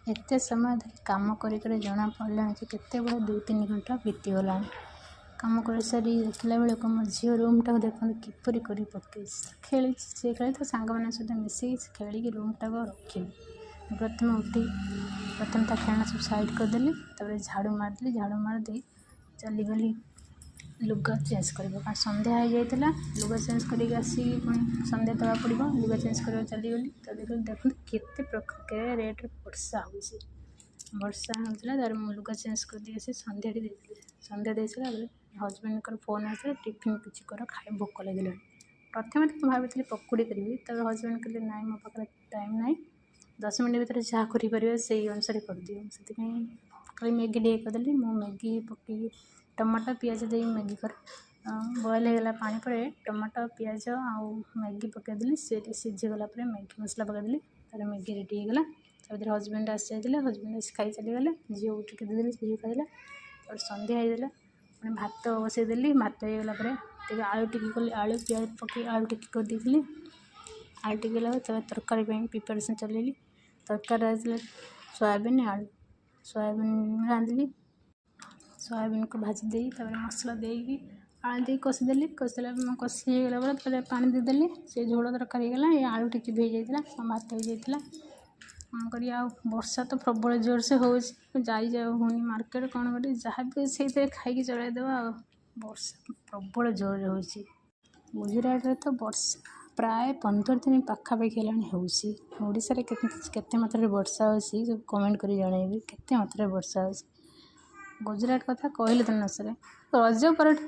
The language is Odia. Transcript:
ଏତେ ସମୟ ଧରି କାମ କରି କରି ଜଣାପଡ଼ିଲାଣି ଯେ କେତେବେଳେ 2-3 ଘଣ୍ଟା ବିତିଗଲାଣି। କାମ କରିସାରି ଦେଖିଲା ବେଳକୁ ମୋ ଝିଅ ରୁମ୍ଟାକୁ ଦେଖନ୍ତୁ କିପରି କରି ପକାଇଛି। ଖେଳିଛି ସେ, ଖେଳି ତା ସାଙ୍ଗମାନଙ୍କ ସହିତ ମିଶିକି ସେ ଖେଳିକି ରୁମ୍ଟାକୁ ଆଉ ରଖିନି। ପ୍ରଥମେ ଉଠି ପ୍ରଥମେ ତା ଖେଳନା ସବୁ ସାଇଡ଼୍ କରିଦେଲି। ତା'ପରେ ଝାଡ଼ୁ ମାରିଦେଲି। ଝାଡ଼ୁ ମାରିଦେଇ ଚାଲିଗଲି ଲୁଗା ଚେଞ୍ଜ କରିବାକୁ, କାରଣ ସନ୍ଧ୍ୟା ହେଇଯାଇଥିଲା। ଲୁଗା ଚେଞ୍ଜ କରିକି ଆସିକି ପୁଣି ସନ୍ଧ୍ୟା ଦେବାକୁ ପଡ଼ିବ। ଲୁଗା ଚେଞ୍ଜ କରିବାକୁ ଚାଲିଗଲି ତ ଦେଖିଲି, ଦେଖନ୍ତୁ କେତେ ରେଟ୍ରେ ବର୍ଷା ହେଉଛି। ବର୍ଷା ହେଉଥିଲା। ତା'ପରେ ମୁଁ ଲୁଗା ଚେଞ୍ଜ କରିଦେଇ ଆସି ସନ୍ଧ୍ୟାଟି ଦେଇଥିଲି। ସନ୍ଧ୍ୟା ଦେଇସାରିଲା ପରେ ହଜବେଣ୍ଡଙ୍କର ଫୋନ୍ ଆସିଲା, ଟିଫିନ୍ କିଛି କର, ଖାଇ ଭୋକ ଲାଗିଲାଣି। ପ୍ରଥମେ ତ ମୁଁ ଭାବିଥିଲି ପକୁଡ଼ି କରିବି। ତା'ପରେ ହଜବେଣ୍ଡ କହିଲେ, ନାଇଁ, ମୋ ପାଖରେ ଟାଇମ୍ ନାହିଁ, 10 ମିନିଟ୍ ଭିତରେ ଯାହା କରିପାରିବେ ସେଇ ଅନୁସାରେ କରିଦିଅ। ସେଥିପାଇଁ ଖାଲି ମ୍ୟାଗି ଟିକେ କରିଦେଲି। ମୁଁ ମ୍ୟାଗି ପକାଇକି, ଟମାଟୋ ପିଆଜ ଦେଇ ମ୍ୟାଗି କରେ। ବଏଲ୍ ହେଇଗଲା ପାଣି ପରେ ଟମାଟୋ, ପିଆଜ ଆଉ ମ୍ୟାଗି ପକାଇଦେଲି। ସେ ଟିକେ ସିଝିଗଲା ପରେ ମ୍ୟାଗି ମସଲା ପକାଇଦେଲି। ତା'ପରେ ମ୍ୟାଗି ରେଡ଼ି ହେଇଗଲା। ତା ଭିତରେ ହଜବେଣ୍ଡ ଆସିଯାଇଥିଲେ। ହଜବେଣ୍ଡ ଆସି ଖାଇ ଚାଲିଗଲେ। ଝିଅକୁ ଟିକେ ଦେଇଦେଲି, ଝିଅ ଖାଇଦେଲା। ତାପରେ ସନ୍ଧ୍ୟା ହେଇଗଲା, ପୁଣି ଭାତ ବସାଇଦେଲି। ଭାତ ହେଇଗଲା ପରେ ଟିକେ ଆଳୁ ଟିକି କଲି। ଆଳୁ ପିଆଜ ପକାଇ ଆଳୁ ଟିକି କରିଦେଇଥିଲି। ଆଳୁ ଟିକି ହେଲା ପରେ ତାପରେ ତରକାରୀ ପାଇଁ ପ୍ରିପାରେସନ୍ ଚଲେଇଲି। ତରକାରୀ ହେଇଥିଲା ସୋୟାବିନ୍ ଆଳୁ। ସୋୟାବିନ୍ ରାନ୍ଧିଲି। ସୋୟାବିନ୍କୁ ଭାଜି ଦେଇ, ତାପରେ ମସଲା ଦେଇକି, ଆଳୁ ଦେଇ କଷିଦେଲି। କଷିଦେଲା, କଷି ହେଇଗଲା ପରେ ତାପରେ ପାଣି ଦେଇଦେଲି। ସେ ଝୋଳ ତରକାରୀ ହେଇଗଲା। ଏ ଆଳୁ ଟିକି ବି ହେଇଯାଇଥିଲା ଆଉ ଭାତ ହେଇଯାଇଥିଲା। କ'ଣ କରିବା ଆଉ? ବର୍ଷା ତ ପ୍ରବଳ ଜୋରସେ ହେଉଛି। ଯାଇ ଯାଉ ହେଉନି ମାର୍କେଟ। କ'ଣ କରିବି? ଯାହା ବି ସେଇଥିରେ ଖାଇକି ଚଳାଇଦେବା ଆଉ। ବର୍ଷା ପ୍ରବଳ ଜୋରରେ ହେଉଛି। ଗୁଜୁରାଟରେ ତ ବର୍ଷା ପ୍ରାୟ 15 ଦିନ ପାଖାପାଖି ହେଲାଣି ହେଉଛି। ଓଡ଼ିଶାରେ କେତେ କେତେ ମାତ୍ରାରେ ବର୍ଷା ହେଉଛି, ସବୁ କମେଣ୍ଟ କରି ଜଣାଇବେ କେତେ ମାତ୍ରାରେ ବର୍ଷା ହେଉଛି। ଗୁଜୁରାଟ କଥା କହିଲେ ତ ନ ସରେ। ରଜ ପରଠୁ